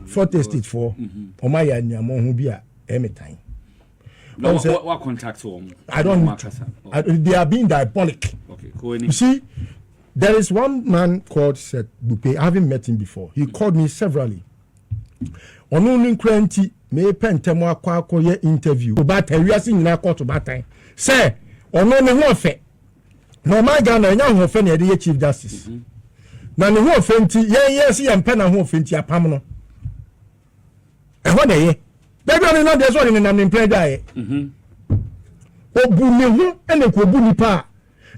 Fourth Estate foɔ, ɔmo ayɛ aniamɔ ho bi a ɛmɛ tan. No, what contact wɔn? I don't need to. They are being diabolic. Okay, go. You see, there is one man called Seth Bupe. I haven't met him before. He called me severally. Ɔno ne nkura nti meepɛ ntɛm akɔyɛ interview. Ɔbaatan wiase nyinaa kɔɔto baatan sɛ ɔno ne ho ɔfɛ na ɔman Ghana ɛnyɛ ahoɔfɛ na yɛde yɛ Chief Justice, na ne ho ɔfɛ nti yɛn yɛn si yɛn mpɛ na ho ɔfɛ nti apam no. Ɛhɔ na ɛyɛ baabi a ɔne nam deɛ sɛ ɔde nenam ne mpɛ dwaeɛ. Obu ne ho ɛna nka obu nipa a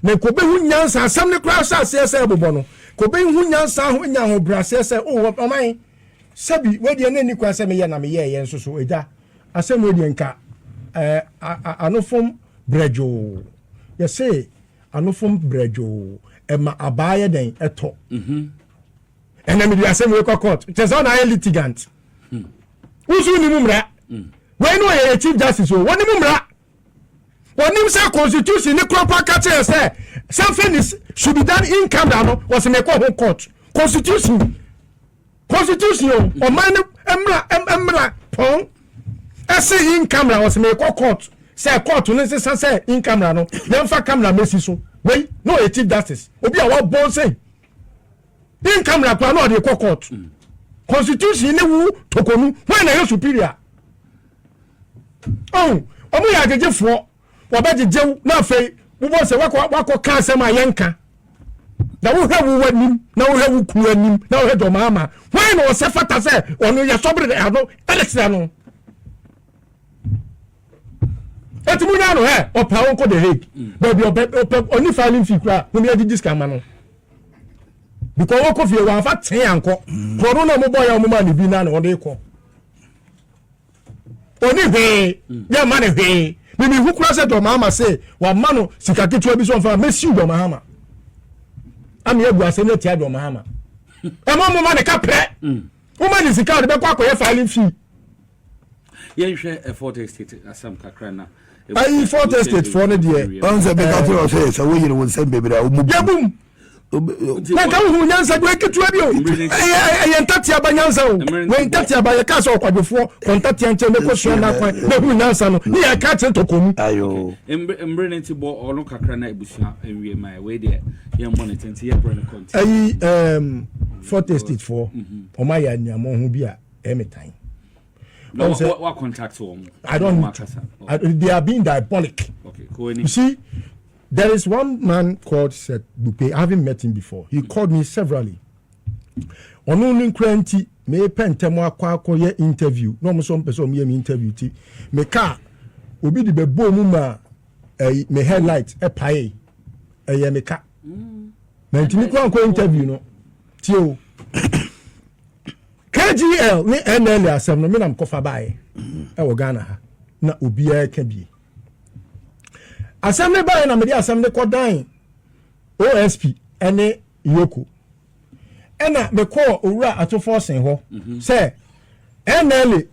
na nka obehu nyansa. Asɛm ne koraa hyɛ aseɛ sɛ ɛbobɔ no, nka obehu nyansa ho nya ahobrɛaseɛ sɛ o ɔman sɛbi wedeɛ ne ni kwan sɛ meyɛ na meyɛ yɛ nso so ɛgya asɛm wedeɛ nka ɛɛ anofom brɛdwoo. Yɛse anofom brɛdwoo ɛma abaa yɛ dɛn ɛtɔ. Ɛnna mede asɛm wei kɔ court kyɛ sɛ ɔna ayɛ litigant. Wosu ni mu mmara wei ne ɔyɛ Chief Justice o, wɔne mu mmara wɔnim sɛ constitution ne kurɔpɔ aka kyerɛ sɛ something is should be done in camera no, wɔsɛ mekɔ ho court. Constitution o, ɔman ne mmra pɔn ɛsɛ in camera, wɔsɛ mekɔ court sɛ court no nsesa sɛ in camera no yɛmfa camera mesi so. Wei na ɔyɛ Chief Justice, obi a wabɔ nsɛn in camera kora na ɔde kɔ court. Constitution ne wu tokonu wɔn na yɛ superior. Ɔn ɔmo yɛ agyegyefoɔ, wɔbɛgyegyew na afei wobɔ sɛ wakɔ ka asɛm a yɛnka na wohwɛ wo w'anim na wohwɛ wo kunu anim na wohwɛ dɔmaama wɔn na ɔsɛ fata sɛ ɔno yɛ sɔbere ano ɛde kyerɛ no. Eti mu nya no ɛ ɔpɛ a ɔnkɔ The Hague baabi ɔpɛ ɔni filing fee kura mo yɛ gyigyi sika ma no because wɔkɔ fie wɔn afa ten ankɔ korɔno na ɔmo bɔ yɛ ɔmo ma ne bi na na ɔde kɔ oni hwee yɛ ma ne hwee. Bibi hu kura sɛ dɔmaama se wama no sika ketewa bi so ɔnfa mesiw dɔmaama ami egu asɛm ne tia dɔmaama ɛmɔ mo ma ne ka pɛ mo ma ne sika ɔde bɛkɔ akɔyɛ filing fee. Yɛnhwɛ Fourth Estate asɛm kakra na Ayi, Fourth Estate foɔ no deɛ, ɔn sɛ bɛka kyerɛ sɛ sɛ woyere wo nsɛm bebree a womu yɛbum na nka wohu nyansa bi ketewa bi o, ɛyɛ ntateaba nyansa o. Wei ntateaba yɛka sɛ ɔkwadwofoɔ kɔ ntatea nkyɛn ne kɔsua no akwan na hunu nyansa no ne yɛka kyerɛ tɔkɔmu. Ayo. Mmerɛ no nti bɔ ɔno kakra na abusua nwie ma wei deɛ yɛmmɔ ne tente yɛbrɛ no kɔnti. Ayi, Fourth Estate foɔ ɔmo ayɛ aniamɔ ho bi a ɛmɛ tan. Na wa contact wɔn? I don't need to. They are being diabolic. Okay, go. You see, there is one man called Seth Bupe. I haven't met him before. He called me severally. Ɔno ne nkura nti meepɛ ntɛm akɔyɛ interview na ɔmo nso mpɛ sɛ ɔmo yɛ mi interview ti me car obi de bɛbɔ mu ma ɛyi me headlight ɛpae ɛyɛ me ka na ntumi kura nkɔ interview no. Tie o, KGL ne NLA asɛm no, me nam kɔfa baeɛ ɛwɔ Ghana ha na obiara ka bie. Asɛm ne baeɛ na mede asɛm ne kɔdan OSP ɛne EOCO ɛna mekɔɔ Owura Ato Forson hɔ sɛ NLA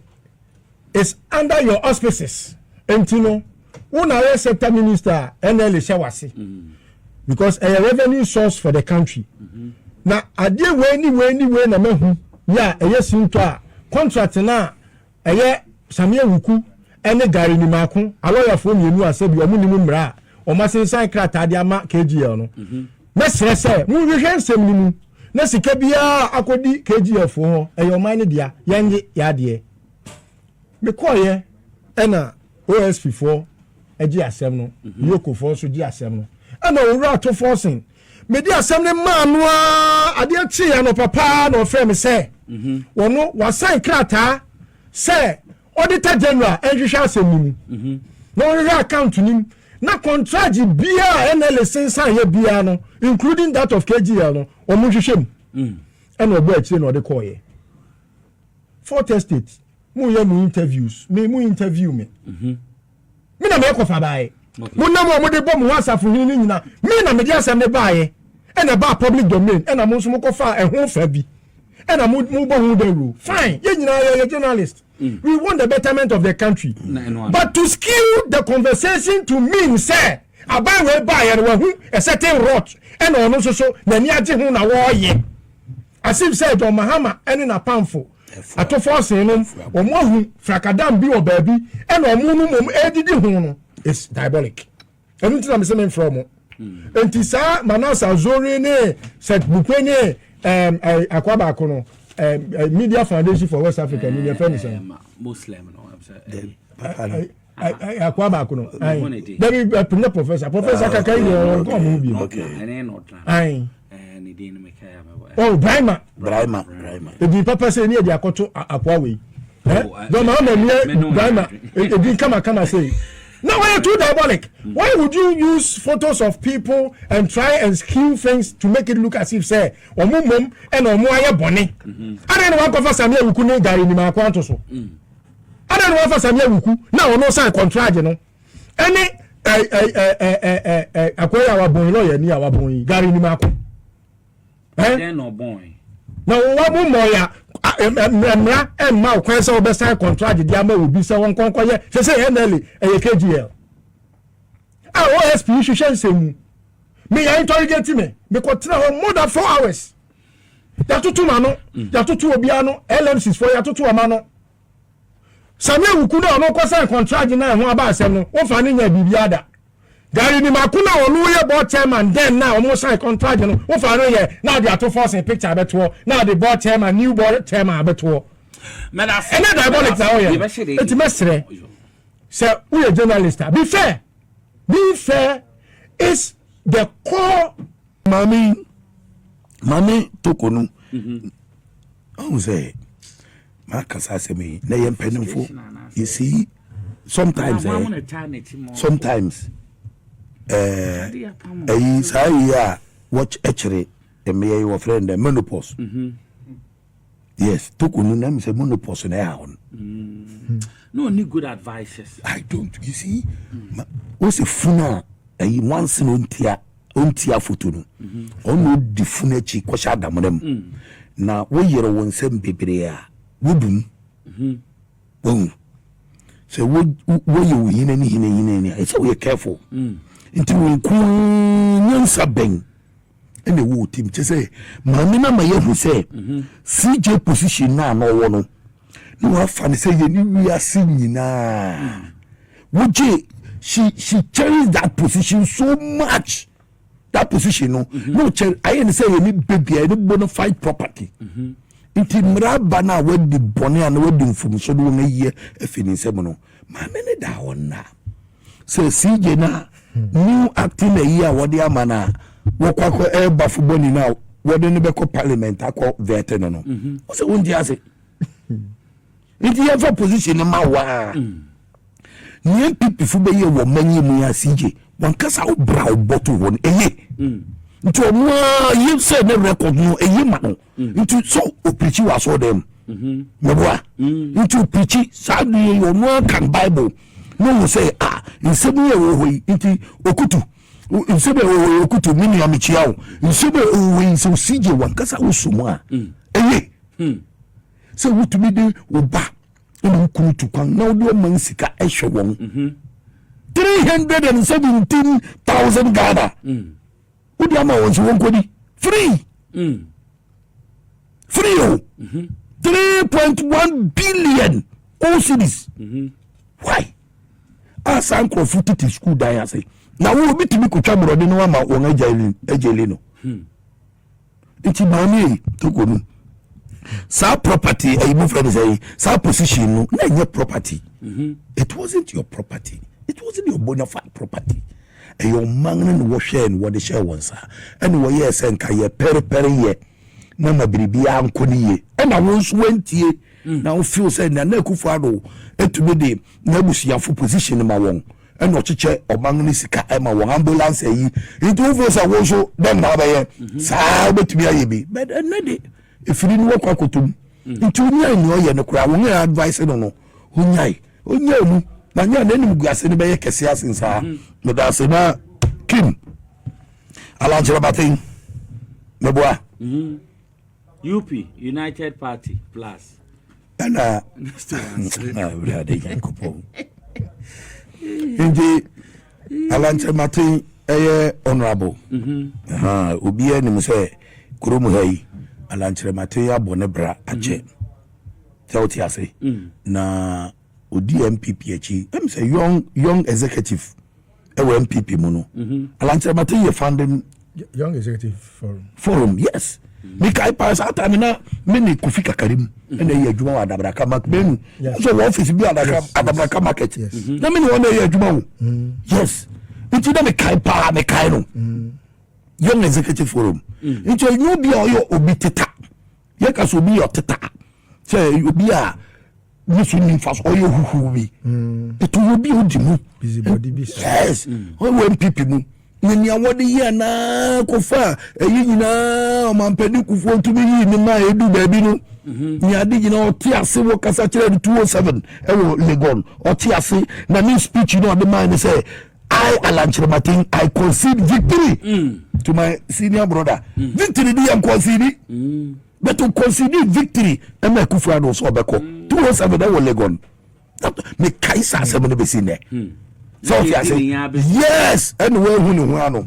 is under your auspices, nti no wo na ayɛ sector minister a NLA hyɛ wase because ɛyɛ revenue source for the country na adeɛ wei ni wei ni wei na mahu yɛ a ɛyɛ sintɔ a contract na ɛyɛ Samia Wuku ɛne Gary Nimako alɔyafoɔ mmienu a sɛbi ɔmo nim mmara a ɔmo asensan krataa de ama KGL no. Mɛsrɛ sɛ monhwehwɛ nsɛm no mu na sika biara akɔdi KGL foɔ hɔ ɛyɛ ɔman no dea, yɛngye yɛadeɛ. Mekɔɔyɛ ɛna OSP foɔ agye asɛm no, EOCO foɔ nso gye asɛm no ɛna Owura Ato Forson mede asɛm no maa no a adeɛ kyee anɔpa paa na ɔfrɛ me sɛ wɔno wasan krataa sɛ Auditor General ɛnhwehwɛ asɛm no mu na ɔhwehwɛ account no mu na contract biara NLA sensan yɛ biara no, including that of KGL no, ɔmo nhwehwɛ mu. Ɛna ɔbɔ akyire na ɔde kɔɔyɛ. Fourth Estate mo yɛ mo interviews, me mo interview me, me na mɛkɔ fa baayɛ. Mo nam a mo de bɔ mo ho asafohene no nyinaa, me na mede asɛm ne baayɛ ɛna ɛbaa public domain ɛna mo nso mo kɔ fa ɛho fa bi ɛna mo bɔ ho dawuro. Fine, yɛn nyinaa yɛ journalist, we want the betterment of the country, but to skew the conversation to mean sɛ aban wei baayɛ no wahu a certain rot ɛna ɔno nso so n'ani agye ho na wɔɔyɛ as if sɛ John Mahama ɛne n'apamfo. Ato Forson nom wɔn ahu frakadam bi wɔ baabi ɛna wɔn no mmom ɛredidi ho no is diabolic. Ɛno nti na mesɛ memfrɛ wɔn. Nti saa Manasseh Azori ne Seth Bukwe ne ɛm akwa baako no ɛm Media Foundation for West Africa ni yɛfrɛ ne sɛn. Muslim no. Akwa baako no. Dabi ɛpinɛ professor professor kaka yi deɛ ɔnkɔ ɔmo bi. Ayi. Oh, Brahma. Brahma, Brahma. Edin papa sɛ ni ɛde akɔto akwa wei. Dɔm ama miɛ Brahma edin kama kama sɛ. No, why you too diabolic? Why would you use photos of people and try and skew things to make it look as if say ɔmo mom ɛna ɔmo ayɛ bɔne? Adan na wakɔfa Sami Awuku ne Gary Nimako ato so. Adan na wafa Sami Awuku na ɔno sign contract no. Ɛne ɛ ɛ ɛ ɛ ɛ ɛ akɔyɛ a wabɔn yi lɔya ni a wabɔn yi Gary Nimako. Ɛ na wɔn mo mmɔ ya mmara mma wo kwan sɛ wɔbɛsan contract de ama obi sɛ wɔn nkɔnkɔ yɛ sɛ sɛ NLA ɛyɛ KGL a OSP hwehwɛ nsɛm mu me yɛ interrogate me mekɔ tena hɔ more than 4 hours. Yɛatoto ma no, yɛatoto obiara no, LMCs foɔ yɛatoto ɔma no. Sami Awuku na ɔno kɔ sign contract na ɛho aba asɛm no, wofa ne nya biribi ada. Gary Nimako na ɔno yɛ board chairman then na ɔmo sign contract no, wofa no yɛ na ade Ato Forson picture abɛtoɔ na ade board chairman, new board chairman abɛtoɔ. Ɛnɛ diabolic na ɔyɛ. Eti mɛsrɛ sɛ woyɛ journalist a, be fair. Being fair is the core. Maame Toko no, ɔhu sɛ makasa asɛm yi na yɛ mpanimfo. You see, sometimes ɛyi saa yi a wɔkyerɛ mmea yi, wɔfrɛ no dɛ menopause. Yes, Toko no nam sɛ menopause na ɛha hɔ no. No need good advices. I don't, you see, o sɛ funu a ɛyi nwansi na ontia foto no, ɔno odi funu akyi kɔhyɛ adamena mu na woyere wo nsɛm bebree a wodum wahu sɛ woyɛ wo hina ne hina hina ni a, ɛsɛ woyɛ careful. Nti wo nko nyansa bɛn ɛna ɛwɔ wo tim kyɛ sɛ maame no ama yɛhu sɛ CJ position no a na ɔwɔ no na wafa no sɛ yɛne wiase nyinaa wogye. She cherish that position so much. That position no na ɔkyɛ ayɛ ne sɛ yɛne baby a yɛne bona fide property. Nti mmara aba no a wadi bɔne a na wadi mfomso no, wɔn ayie afi ne nsam no, maame ne da hɔ nna sɛ CJ na new acting ayi a wɔde ama no a wɔkɔ akɔ ɛɛba fo bɔne no a wɔde no bɛkɔ parliament akɔ vet no, wɔsɛ wonte ase. Nti yɛmfa position no ma waa nea NPP fo bɛyɛ wɔ manyi mu yɛ CJ wankasa wo bra wo bɔto hɔ no ɛyɛ. Nti ɔno a yɛ sɛ ne record no ɛyɛ ma no. Nti sɛ ɔpirikyi wɔ asɔɔ dɛm mɛboa, nti ɔpirikyi saa de yɛ ɔno a kan Bible na ɔhu sɛ a nsɛm yi a ɛwɔ hɔ yi. Nti okutu nsɛm a ɛwɔ hɔ yi, okutu me nua mekyia wo, nsɛm a ɛwɔ hɔ yi sɛ CJ wankasa wo so mu a ɛyɛ sɛ wotumi de wo ba ɛna wo kunu tu kwan na wode ɔman sika ɛhwɛ wɔn 317,000 Ghana wode ama wɔn sɛ wɔnkɔdi free free o, 3.1 billion old cedis. Why a saa nkurɔfo tete school dan ase na wo obi tumi kotwa mmorɔde no ama wɔn agyali no? Nti maame yi Toko no, saa property ɛyi mo fɛ no sɛ yi saa position no na ɛnyɛ property. It wasn't your property, it wasn't your bona fide property. Ɛyɛ ɔman no na wɔhwɛɛ no wɔde hyɛɛ wɔn nsa ɛna wɔyɛɛ sɛ nka yɛ pɛrepɛre yɛ na ma biribiara nkɔ ne yie, ɛna wɔn nso wɔntie na wo feel sɛ Nana Akufo Addo etumi de n'abusuafo position ma wɔn ɛna ɔkyekyɛ ɔman no sika ɛma wɔn ambulance ayi. Nti wo feel sɛ wɔn nso dɛm na abɛyɛ saa, wobɛtumi ayɛ bi, but ɛnɛ de efiri no wɔkɔ akotom. Nti onyae nea ɔyɛ no koraa, wɔn yɛ advice no, onyae mu na nyɛ n'anim gu ase no bɛyɛ kɛse ase nsaa. Meda ase na Kim Alankyerɛ Baten meboa. UP, United Party Plus. Ɛna Awurade Nyankopɔn nti Alankyerɛ Maten ɛyɛ honorable. Obiara nim sɛ kurom ha yi Alankyerɛ Maten abɔ ne bra akyɛ. Sɛ wote ase, na odi NPP akyi, sɛ young executive ɛwɔ NPP mu no, Alan Kyerematen yɛ founding Young Executive Forum. Forum, yes. Mekae paa, saa time na me ne Kofi Kakarim ɛna ɛyɛ adwuma wɔ Adabraka market menu nso wɔ office bi Adabraka market, na me ne wɔn na ɛyɛ adwuma o. Yes, nti na mekae paa, mekae no, Young Executive Forum. Nti ɛnyɛ obi a ɔyɛ obi teta. Yɛka sɛ obi yɛ ɔteta sɛ obi a ne so ni nfa so, ɔyɛ huhu bi ètò yɛ obi a odi mu. Busybody bi saa. Yes, ɔwɔ NPP mu na nea wɔde yɛ naa kɔfa ɛyi nyinaa, ɔmampanin Kufuor ntumi yi ne ma edu baabi no, nea ade nyinaa ɔte ase wɔ kasa kyerɛ no 207 ɛwɔ Legon. Ɔte ase na ne speech no ɔde maa ne sɛ, "I, Alan Kyerematen, I concede victory to my senior brother." Victory di yɛn concede, but to concede victory ɛma Akufo Addo sɛ ɔbɛkɔ 207 ɛwɔ Legon. Mekae saa asɛm no bɛsi nnɛ sɛ ɔte ase. Yes, ɛna wahu ne ho ano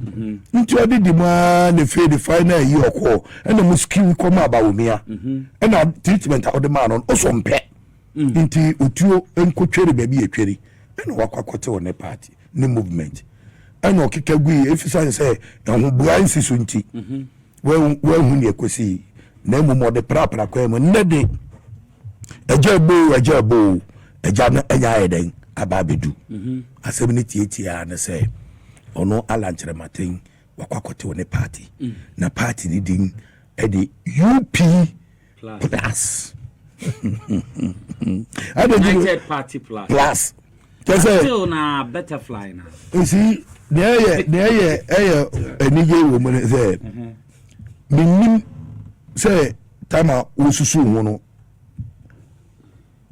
nti ɔde di mu aa ne fei de final yi ɔkɔɔ, ɛna mo skill kɔma a Bawumia, ɛna treatment a ɔde maa no, ɔsɔ mpɛ nti otuo nkotwere baabi yɛtwere, ɛna wakɔ akɔte wɔ ne party ne movement, ɛna ɔkeka gu yi efisane sɛ ɛhobua nsi so nti wahu ne ɛkɔsi. Na mmom ɔde prapra kwan mu nnɛ de ɛgya boo, ɛgya boo, ɛgya no ɛnya ayɛ dɛn aba abɛdu. Asɛm no tietia ne sɛ ɔno Alan Kyerematen wakɔ akɔte wɔ ne party, na party ne din ɛde UP Plus. United Party Plus. Plus kyɛ sɛ Still na butterfly na. Nsi deɛ ɛyɛ ɛyɛ anigye wɔ mu ne sɛ menim sɛ time a wosusu ho no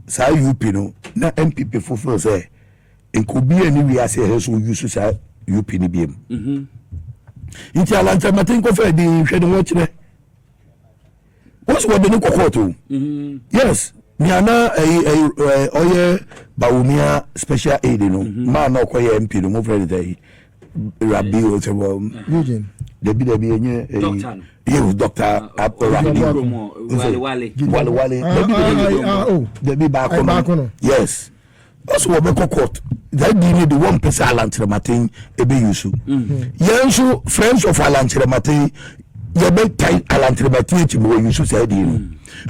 saa UP no na NPP foforɔ sɛ nka obi a ne wiase ɛhɛ so oyi so saa UP no biem. Nti Alan Kyerematen kɔfɛ de hwɛ ne ho kyerɛ wɔn sɛ wɔde ne kɔ court o. Yes, nea na ɛyi ɛyi ɛɛ ɔyɛ Bawumia special aid no, maa na ɔkɔyɛ MP no, mo fɛ ne sɛ ɛyi Rabi o sɛ wɔ Eugene. Dabi, dabi, enye ɛyi. Doctor no. Yes, Doctor Rabi. Wale Wale. Wale Wale. Ah, Dabi, ah, dabi. ah, oh. Dabi, baako. Ay, baako no. no. Yes, ɔsɛ wɔbɛkɔ court that di ne de wɔn mpɛ sɛ Alan Kyerematen ebe yusu. Yɛn nso, Friends of Alan Kyerematen, yɛbɛ tai Alan Kyerematen akyi mu wɔ yusu saa di no,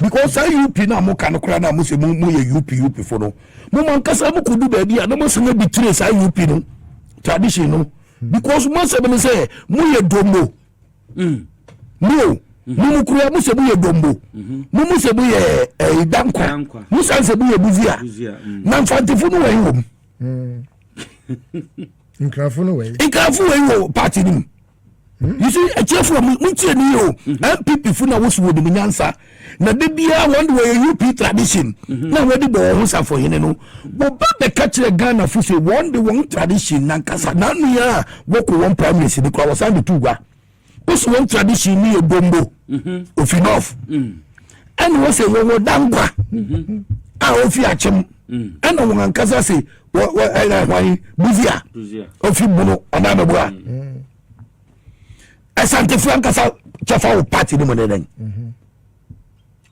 because saa UP na mo ka no koraa na mo sɛ mo yɛ UP UP fo no, mo mo ankasa mo kɔ du baabi a na mo sɛ mo bi tire saa UP no tradition no, because mo asɛm no sɛ mo yɛ dombo mo mo kura, mo sɛ mo yɛ dombo, mo sɛ mo yɛ ɛyi dankwa. Dankwa. Mo san sɛ mo yɛ buzia. Buzia. Na Mfantefo no wɔ yi wɔ mu. Nkrafo no wɔ yi. Nkrafo wɔ yi wɔ party no mu. You see, akyerɛfo a mo tie ni o, NPP fo na wosi wɔ nim nyansa na de biara wɔn de wɔyɛ UP tradition na wɔde bɔ wɔn ho safohene no, wɔba bɛka kyerɛ Ghana fo sɛ wɔn de wɔn tradition nankasa n'anua a wɔkɔ wɔn primaries ni kora, wɔsan de tu gua wosi wɔn tradition ni yɛ dombo ofi north, ɛna wɔsɛ wɔwɔ dankwa a ofi Akyem, ɛna wɔn ankasa sɛ wɔ wɔ ɛna hwan, Buzia. Buzia. Ofi Bono ɔnamɛboa. Ɛsantefo ankasa kyɛfa wɔ party no mu ne dɛn?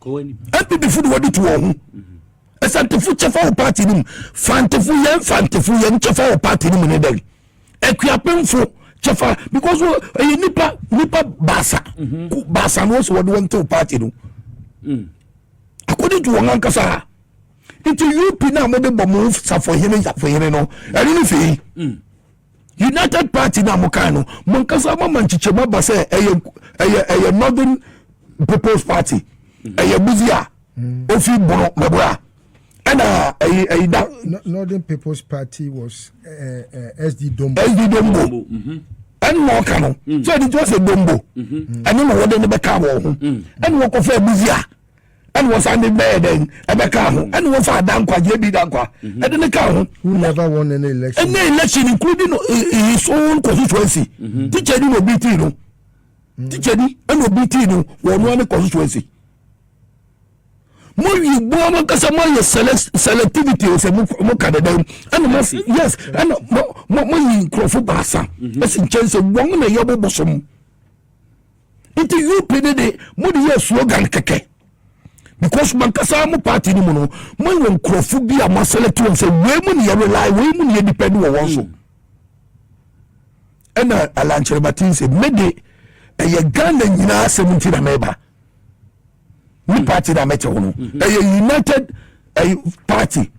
Kɔ anim. NPP fo de wɔde to wɔn ho. Ɛsantefo kyɛfa wɔ party no mu, Fantefo, yɛn Fantefo, yɛn kyɛfa wɔ party no mu ne dɛn? Akuapemfo kyɛfa, because ɛyɛ nipa 3 3 no wɔsɛ wɔde wɔn tew party no according to wɔn ankasa. Nti UP na mo de bɔ mo safohene no, ɛno ne fei United Party na mo kan no, mo nkasa mo ma nkyekyɛmu aba sɛ ɛyɛ Northern People's Party, ɛyɛ Buzia ofi Bono mɛboa, ɛna ɛyi da. Northern People's Party was SD Dombo. SD Dombo ɛna ɔka no sɛ ɛdi tí wɔsɛ Dombo, ɛne na wɔde ne bɛka wɔn ho, ɛna wɔkɔfɛ Buzia, ɛna wɔsan de bɛyɛ dɛn ɛbɛka ho, ɛna wɔfa Adankwa, JB Dankwa, ɛde ne ka ho. Who never won any election. Ɛnɛ election, including his own constituency. Teacher ni na obi tii no, teacher ni ɛna obi tii no wɔn no ne constituency. Mo yi bu ɔmo nkasa, mo ayɛ selectivity o sɛ mo ka deda mu, ɛna mo, yes, ɛna mo yi nkurɔfo 3 ɛsi nkyɛn sɛ wɔn na yɛ bɔ bosom. Nti UP ne de mo de yɛ slogan kɛkɛ. Because mankasa mo party no mu no, moyɛ nkurɔfo bi a moaselect wɔn sɛ wei mu ne yɛ rely, wei mu ne yɛ depend wɔ wɔn so. Ɛna Alan Kyerematen sɛ mede ɛyɛ Ghana nyinaa asɛm nti na meba. Me party na mɛte ho no, ɛyɛ United ɛyɛ Party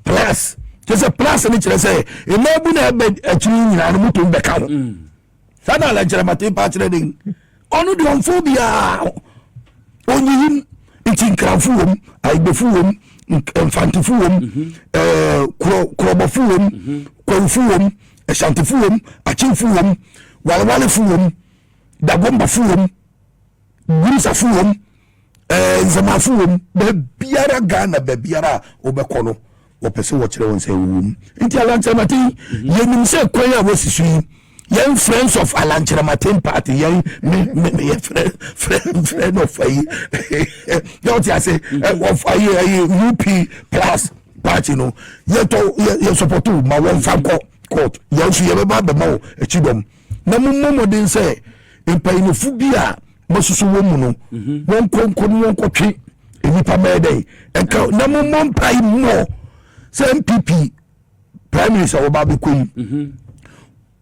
Plus. Kyerɛ sɛ plus no kyerɛ sɛ mmaa bu na ɛbɛ akyiri nyinaa no motom bɛka ho. Saa na Alan Kyerematen pa kyerɛ den. Ɔno deɛ, ɔmfo biara onyiyim nti Nkranfo wom, Ayigbefo wom, Mfantefo wom, Korɔbɔfo wom, Kwawufo wom, Ɛhyantefo wom, Akyemfo wom, Walewalefo wom, Dagombafo wom, Bursafo wom, Nzemafo wom, baabiara Ghana baabiara a wobɛkɔ no, wɔpɛ sɛ wɔkyerɛ wɔn sɛ wɔwɔ mu. Nti Alan Kyerematen, yɛnim sɛ kwan a wɔasi so yi, yɛn Friends of Alan Kyerematen Party, yɛn me yɛ friend of ayi yɛ ɔte ase of ayi UP Plus Party no, yɛtɔ yɛ support ma wɔn fa nkɔ court. Yɛn nso yɛbɛba abɛma wo akyi dɔm na mo mmɔ mmɔden sɛ mpanyinfo bi a mososo wɔ mu no, wɔn nkɔ nkɔ no, wɔn nkɔtwe nnipa mɛyɛ dɛ ɛnka na mo mmɔ mpae mmɔ sɛ NPP primaries a wɔba abɛkɔ yi,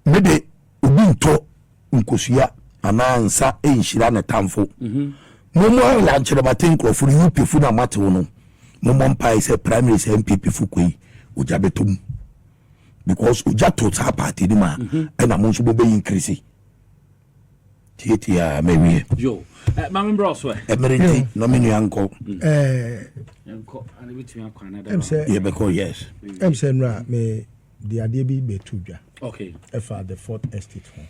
mede obi ntɔ nkosua anaa nsa nhyira ne tamfo. Mommɔ Alan Kyerematen nkurɔfo no, UP fo no a matew no, mommɔ mpae sɛ primaries a NPP fo kɔ yi, ogya bɛtɔ mu, because ogya to saa party no mu a, ɛna mo nso mobɛyi increase tietie a mawie. Yo, maame mbrɛ so ɛ. Ɛmere nti na me nua nkɔ. Nkɔ ana bɛtumi akɔ another ɛm round. Sɛ yɛbɛkɔ, yes. Sɛ nnura me de adeɛ bi bɛto dwa ɛfa the Fourth Estate ho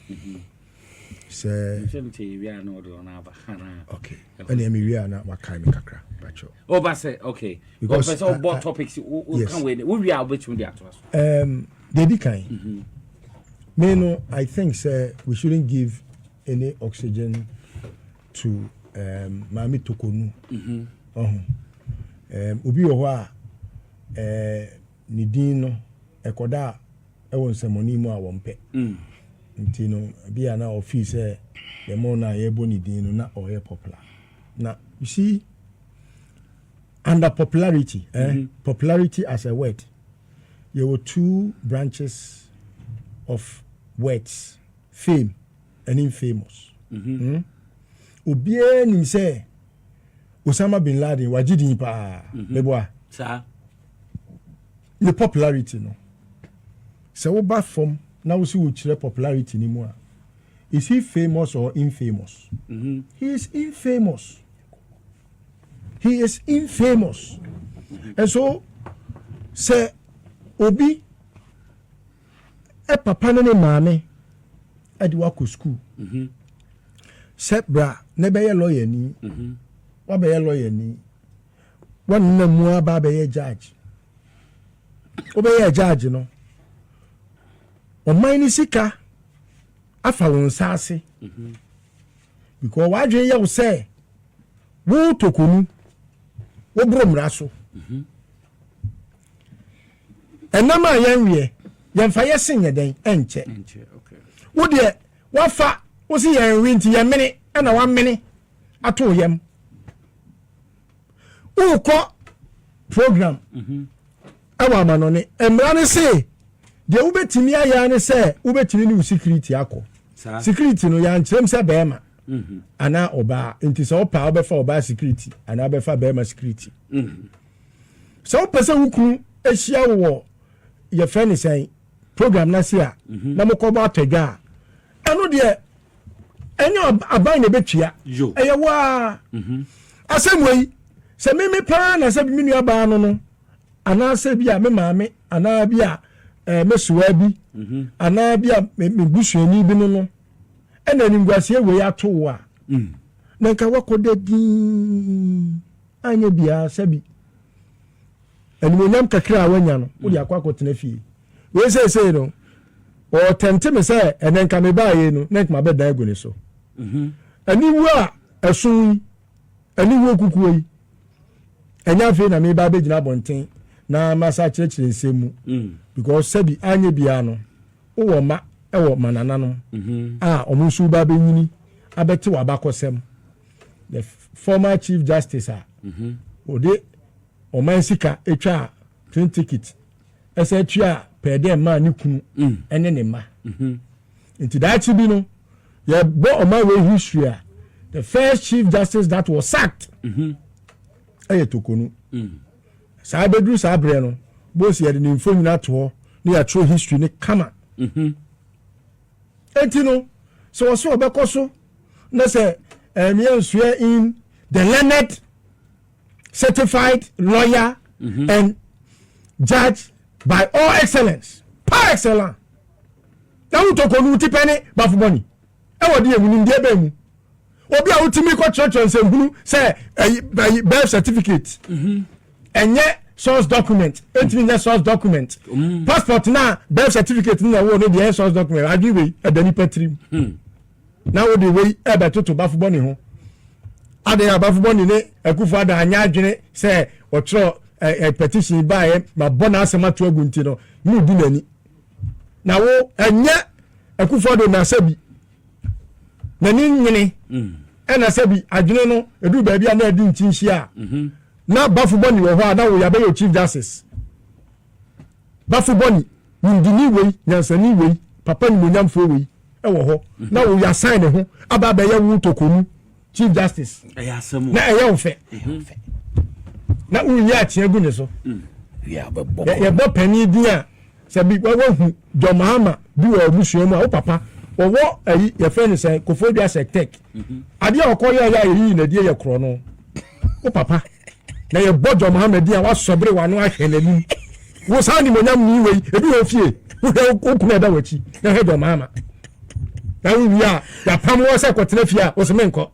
sɛ nhyɛ no kyɛ yɛwie a na ɔde ɔno aba anaa? Okay, ɛnna mewie a na wakae me kakra bakyɛw. Ɔba sɛ okay. Because ɔpɛ sɛ ɔbɔ topics wo ka wei ne wowie a, wobɛtumi de atoa so. Deɛ di kan, me no, I think sɛ we shouldn't give any oxygen to Maame Tokonu. Ɔho obi wɔ hɔ a ne din no ɛkɔda a ɛwɔ nsɛmɔni mu a wɔmpɛ nti no bi a na ɔfii sɛ the more na yɛbɔ ne din no na ɔyɛ popular. Na you see, under popularity, popularity as a word, there were two branches of words, fame and infamous. Obiara nim sɛ Osama bin Laden wagye din paa, meboa? Saa. Ne popularity no, sɛ woba fam na wosi wo kyerɛ popularity ni mu a, is he famous or infamous? He is infamous. He is infamous. And so sɛ obi ɛ papa ne ne maame ɛde wakɔ school sɛ bra na ɛbɛyɛ lawyer ni, wabɛyɛ lawyer ni, wɔnenam mu aba abɛyɛ judge, wobɛyɛ judge no, ɔman ne sika afa wo nsa ase because wadwene yɛ wo sɛ wo Tokonu woboro mmara so. Ɛnam a yɛnweɛ yɛmfa yɛ sen yɛ dɛn ɛnkyɛ. Nkyɛ, okay. Wo deɛ wafa wo si yɛnwe nti yɛmene ɛna wamene ato wo yam. Wokɔ program ɛwɔ amanɔne, mmara ne se deɛ wobɛtumi ayɛ ne sɛ wobɛtumi ne wo security akɔ. Saa. Security no, yɛankyerɛm sɛ bɛrima anaa ɔbaa. Nti sɛ wopɛ a, wobɛfa ɔbaa security anaa wobɛfa bɛrima security. Sɛ wopɛ sɛ wo kunu ahyia wo wɔ yɛfrɛ ne sɛn program no ase a na mokɔbɔ atɔdwa a, ɛno deɛ ɛnyɛ aban na ɛbɛtua. Yo. Ɛyɛ waa asɛm wei sɛ meme paa na sɛ me nua baa no anaasɛ bi a me maame anaa bi a me soa bi anaa bi a me busuani bi no ɛna animguaseɛ wei ato wo a, na nka wakɔda din anyɛ biara. Sɛbi, animonyam kakra a wanya no, wode akɔ akɔtena fie. Wei seesei no ɔtɛnte me sɛ ɛnɛ nka mebaayɛ no na nka mabɛdan agu ne so. Aniwu a ɛso yi, aniwuo kukuo yi, ɛnyɛ afei na meba abɛgyina abɔnten na masa akyerɛkyerɛ nsɛm mu because sɛbi, anyɛ biara no, wowɔ ma ɛwɔ manananom a ɔmo nso ba abɛnyini abɛte wɔ abakɔsɛm. The former Chief Justice a Ɔde ɔman sika atwa train ticket ɛsɛ atua pɛɛ dɛ mmaa ne kunu ɛne ne mma. Nti daakye bi no, yɛbɔ ɔman wei history a, the first Chief Justice that was sacked ɛyɛ Torkornoo. Saa bɛduru saa berɛ no, bosi yɛde ne mfo nyinaa to hɔ ne yɛatwerɛ history ne kama. Eti no, sɛ wɔsɛ ɔbɛkɔ so na sɛ ɛmiɛ swear in the learned certified lawyer and judge by all excellence, par excellence, na wo Torkornoo ti pɛ ne Baffoe-Bonnie ɛwɔ de emu nimdeɛ bɛn mu? Obi a wotumi kɔ kyerɛkyerɛ nsɛmhunu sɛ ɛyi ɛyi birth certificate ɛnyɛ source document, ɛntumi nyɛ source document. Passport na birth certificate na ɛwɔ no deɛ, ɛyɛ source document. Adwi wei ɛda nipa tirim na wode wei ɛbɛtoto Baffoe-Bonnie ho ade a Baffoe-Bonnie ne Akufo Addo anya adwene sɛ ɔtwerɛ ɛ ɛ petition baayɛ ma bɔ n'asɛm ato agu. Nti no mu di n'ani na wo ɛnyɛ Akufo Addo na sɛbi n'ani nyene, ɛna sɛbi adwene no edu baabi a na ɛdi nkyinhyia a na Baffoe-Bonnie wɔ hɔ a na wo yabɛyɛ Chief Justice. Baffoe-Bonnie, nimdini wei, nyansani wei, papa nimonyamfoɔ wei ɛwɔ hɔ na wo yasan ne ho aba abɛyɛ wo Torkornoo Chief Justice. Ɛyɛ asɛm o. Na ɛyɛ wo fɛ na woyi akyea gu ne so. Yɛbɔ panin din a, sɛbi wahu John Mahama bi wɔ abusua mu a, wo papa wɔwɔ ayi, yɛfrɛ no sɛ Koforidua Sectec adeɛ a ɔkɔ yɛ yɛ a yɛyiyi n'adie yɛ korɔ no. Wo papa na yɛbɔ John Mahama din a, wasɔbere wano ahwɛ n'anim. Wo saa nimonyam ni wei ebi wɔ fie, wohwɛ wo kunu ɛda w'akyi na hwɛ John Mahama na wowie a, yɛapam wɔ sɛ kɔtena fie a, wo sɛ menkɔ.